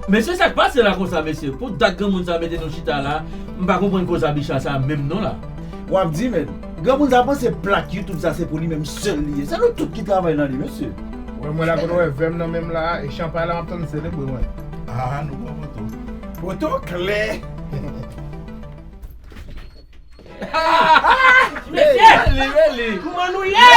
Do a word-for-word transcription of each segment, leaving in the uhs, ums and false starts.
Mesye, sa k pase la konsa, mesye? Pou dat granmoun sa mete nou chita la, m pa konprann koza bicha sa menm non la. W ap di, men, granmoun sa panse plak YouTube sa se pou li menm sèl li ye. Se nou tout ki travay nan li, mesye. Wè, mwen la, kote wè vè m nan men m la, e chanpay la, m ap tann selebre, mwen. Ah, nou pran foto. Foto klè. Mesye! Kouman nou ye?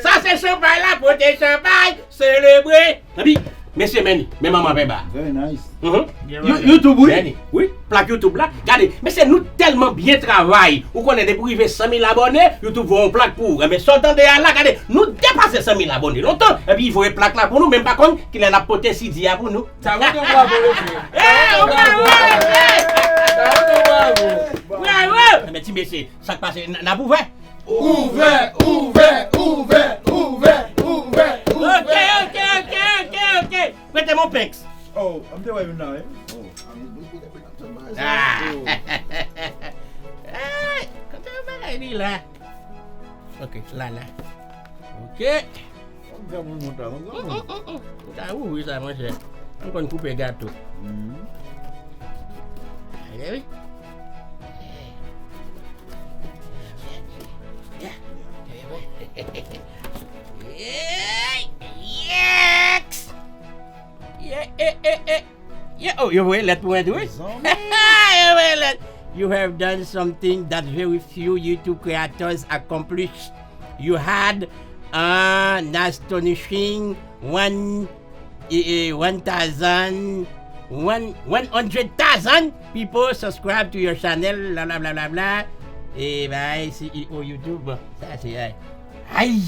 Sa se chanpay la, pote chanpay, selebre. Epi, mesye, men li, men manman penba. Very nice. Mhm. You- YouTube, wi. Men li, wi, plak YouTube la. Gade, mesye, nou tèlman byen travay. Ou konnen, depi w rive san mil abòne, YouTube voye yon plak pou ou. Enben, sa w tande a la, gade, nou depase san mil abòne lontan. Epi, li voye plak la pou nou, men m pa konn kilè l ap pote C D a pou nou. Sa w te bravo, mesye. Eh, yon bravo, mesye! Sa w te bravo. Bravo! Enben, ti mesye, sa k pase, n- n ap ouvè? Ouvè, ouvè, ouvè, ouvè, ouvè, ouvè. Ok, ok, ok, ok, ok. Prete m yon penks. Oh, m te wè youn la, wi. Oh. Ah. Hey, kote yon bagay li la? Ok, la, la. Ok. Yon granmoun mont la, yon granmoun. Ou ka ouvri sa, monchè. M konn koupe gato. Mhm. Gade, wi. Yeah. Yeah. Yes! Yeah, eh, eh, eh. Yeah, oh, yo voye lèt pou mwen tou, wi. Zanmi. Yo voye lèt. You have done something that very few YouTube creators accomplish. You had an astonishing one, eh, eh, one thousand, one, one hundred thousand people subscribe to your channel, bla, bla, bla, bla, bla. E bay C E O YouTube, bon, sa se, ay. Ay!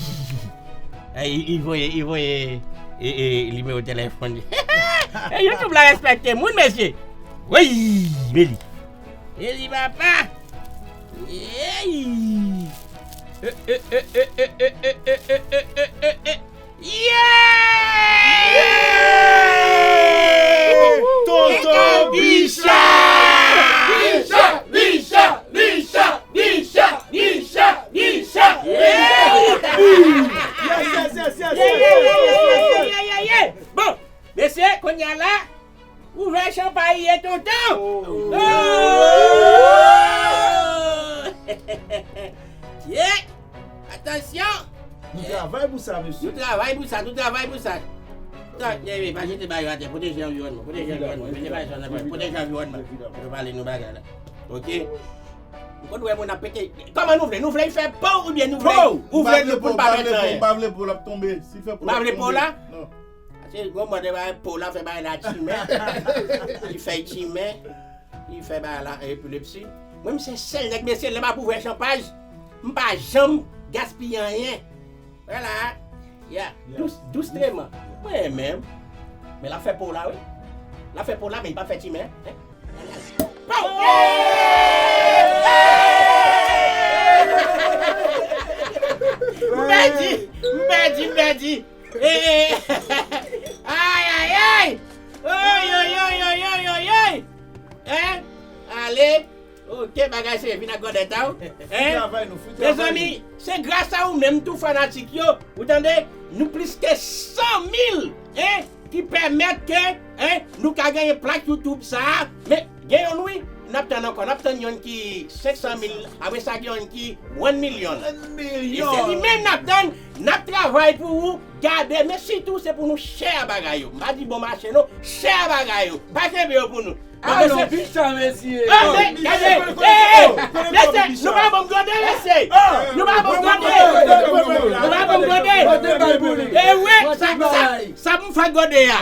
Ay, li voye, li voye, e, e, nimewo telefòn li. E, YouTube la respekte moun, mesye. Wi, men li. E li papa. Ey! E, e, e, e, e, e, e, e, e, e, e, e, e. Yeah! Tonton Bicha! Bicha, Bicha, Bicha, Bicha, Bicha, Bicha. Yeah! Yes, yes, yes, yes, yes, yes, yes, yes, yes, yes. Bon, mesye, kounye a la, ouvè chanpay ye, tonton. Oh. Oh! Yeah! Atansyon! Nou travay pou sa, mesye. Nou travay pou sa, nou travay pou sa. Tan, eh, pa jete bagay yo atè, pwoteje anviwònman, pwoteje anviwònman, pwoteje anviwònman, pwoteje anviwònman. Nou pale nou bagay la. Ok? Ou konn wè moun ap pete. Kòman nou vle? Nou vle l fè po oubyen nou vle, po! Ou vle nou pou l pa fè anyen? M pa vle po, m pa vle po l ap tonbe. Si l fè po l ap tonbe. Ou pa vle po la? Non. Paske gwo mòde bagay po la fè bagay la tchimè. Li fè tchimè. Li fè bagay la epilepsi. Mwen, m se sèl nèg, mesye, lè m ap ouvè chanpay, m pa janm gaspiye anyen. Vwala. Ya, dous, dousman. Mwen menm. Men l ap fè po la, wi. L ap fè po la, men li p ap fè tchimè. Hein? Po! M pèdi, m pèdi, m pèdi. Eh, eh. Ay, ay, ay. Oy, oy, oy, oy, oy, oy, oy. Hein? Ale. Ok, bagay serye, vin ak gòdèt a w. Hein? Travay nou, fwi travay nou. Mezanmi, se gras a ou menm tou fanatik yo. Ou tande? Nou plis ke san mil, hein, ki pèmèt ke, hein, nou ka genyen plak YouTube sa a. Men, gen youn wi, n ap tann ankò, n ap tann youn ki senk san mil, apre sa gen youn ki one million. One million. E se li menm n ap tann, n ap travay pou ou, gade, men sitou se pou nou share bagay yo. M pa di bon mache non, share bagay yo. Pa kenbe yo pou nou. Ah, non, bicha, mesye. Ah, men, gade, eh, eh, mesye, nou pa ban m gòdè, mesye. Nou pa ban m gòdè. Nou pa ban m gòdè. Eh, wi, sa, sa, sa pou m fè gòdè a.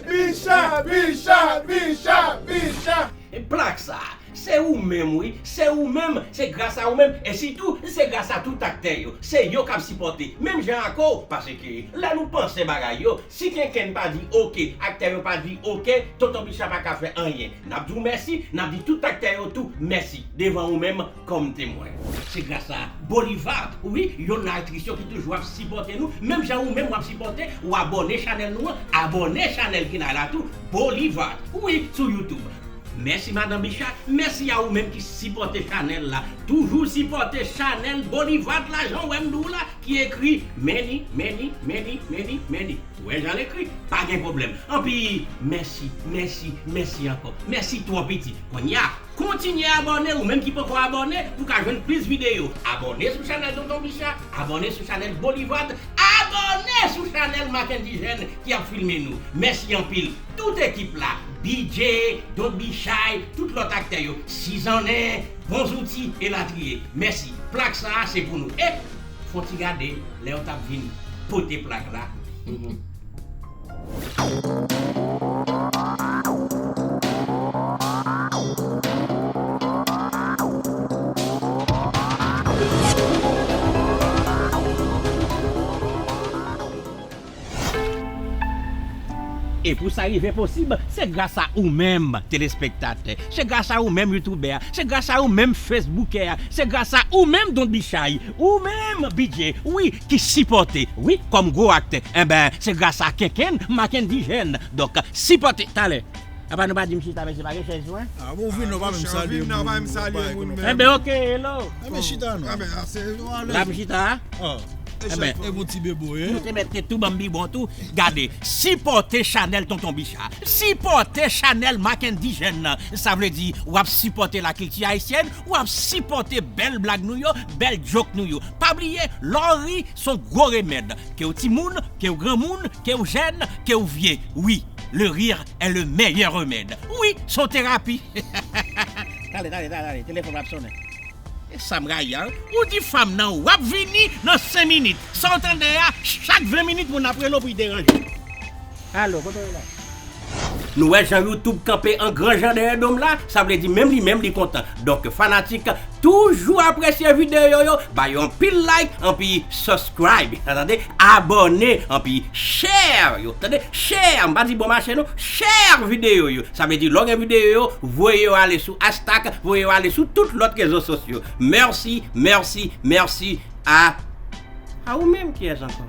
Bicha, bicha, bicha, bicha, bicha. E plak sa, se ou menm, wi. Se ou menm, se gras a ou menm. E sitou, se gras a tout aktè yo. Se yo k ap sipòte. Menm jan ak ou, paske lè nou panse bagay yo, si kenkenn pa di oke, aktè yo pa di oke, Tonton Bicha pa ka fè anyen. N ap di w mèsi, n ap di tout aktè yo tou mèsi devan ou menm kòm temwen. Se gras a Bolivat, wi, yonn nan aktris yo ki toujou ap sipòte nou, menm jan ou menm w ap sipòte, w abòne chanèl nou an, abòne chanèl Kinay la tou, Bolivat, wi, sou YouTube. Mèsi Madan Bicha, mèsi a ou menm ki sipòte chanèl la. Toujou sipòte chanèl Bolivat la, jan w wè m di w la, ki ekri many, many, many, many, many. Ou wè jan l ekri? Pa gen pwoblèm. Anpi, mèsi, mèsi, mèsi ankò. Mèsi twò piti. Kounye a, kontinye abòne, ou menm ki poko abòne, pou ka jwenn plis videyo. Abòne sou chanèl Tonton Bicha, abòne sou chanèl Bolivat, abòne sou chanèl Mackendy Jeune ki ap filme nou. Mèsi anpil. Tout ekip la, B J, Don Bichay, tout lòt aktè yo, Sizannen, Bon Zouti, elatriye. Mèsi. Plak sa a, se pou nou. E, fon ti gade, lè yo t ap vin pote plak la. Mhm. E pou sa rive posib, se gras a ou menm, telespektatè. Se gras a ou menm, youtubè a. Se gras a ou menm, fesboukè a. Se gras a ou menm, Don Bichay. Ou menm, B J. Wi, ki sipòte. Wi, kòm gwo aktè. Enben, se gras a Kenkenn, Mackendy Jeune. Donk, sipòte. Talè. Apa nou pa di m chita, mesye, pa gen chèz jwenn? Ah, bon, vin, non, pa menm salye moun, pa gen moun. Enben, ok, hello. Enben, chita, non. Enben, ase, nou ale. La m chita? Ah. Enben, e bon ti bebo, eh? Nou te mete tou, ban m bibwon tou. Gade, sipòte chanèl Tonton Bicha. Sipòte chanèl Mackendy Jeune nan. Sa vle di, w ap sipòte lakilti ayisyèn, w ap sipòte bèl blag nou yo, bèl djòk nou yo. Pa bliye, lè w ri, se yon gwo remèd. Ke w timoun, ke w granmoun, ke w jèn, ke w vye. Wi, le rire est le meilleur remède. Wi, se yon terapi. Tande, tande, tande, tande. Telefòn ap sonnen. E sa m rayi a, wi. Ou di fanm nan, w ap vini nan senk minit. Sa w tande a, chak ven minit, moun ap rele w pou y deranje w. Alo, kote w ye la? Nou wè jan YouTube kanpe an gran jan dèyè do m la, sa vle di menm li menm li kontan. Donk, fanatik, toujou apresye videyo yo, ba yo anpil like, anpi subscribe, sa tande, abòne, anpi share yo, tande, share, m pa di bon mache non, share videyo yo. Sa vle di lè w gen videyo yo, voye yo ale sou hashtag, voye yo ale sou tout lòt rezo sosyo. Mèsi, mèsi, mèsi a, a ou menm kiyès ankò?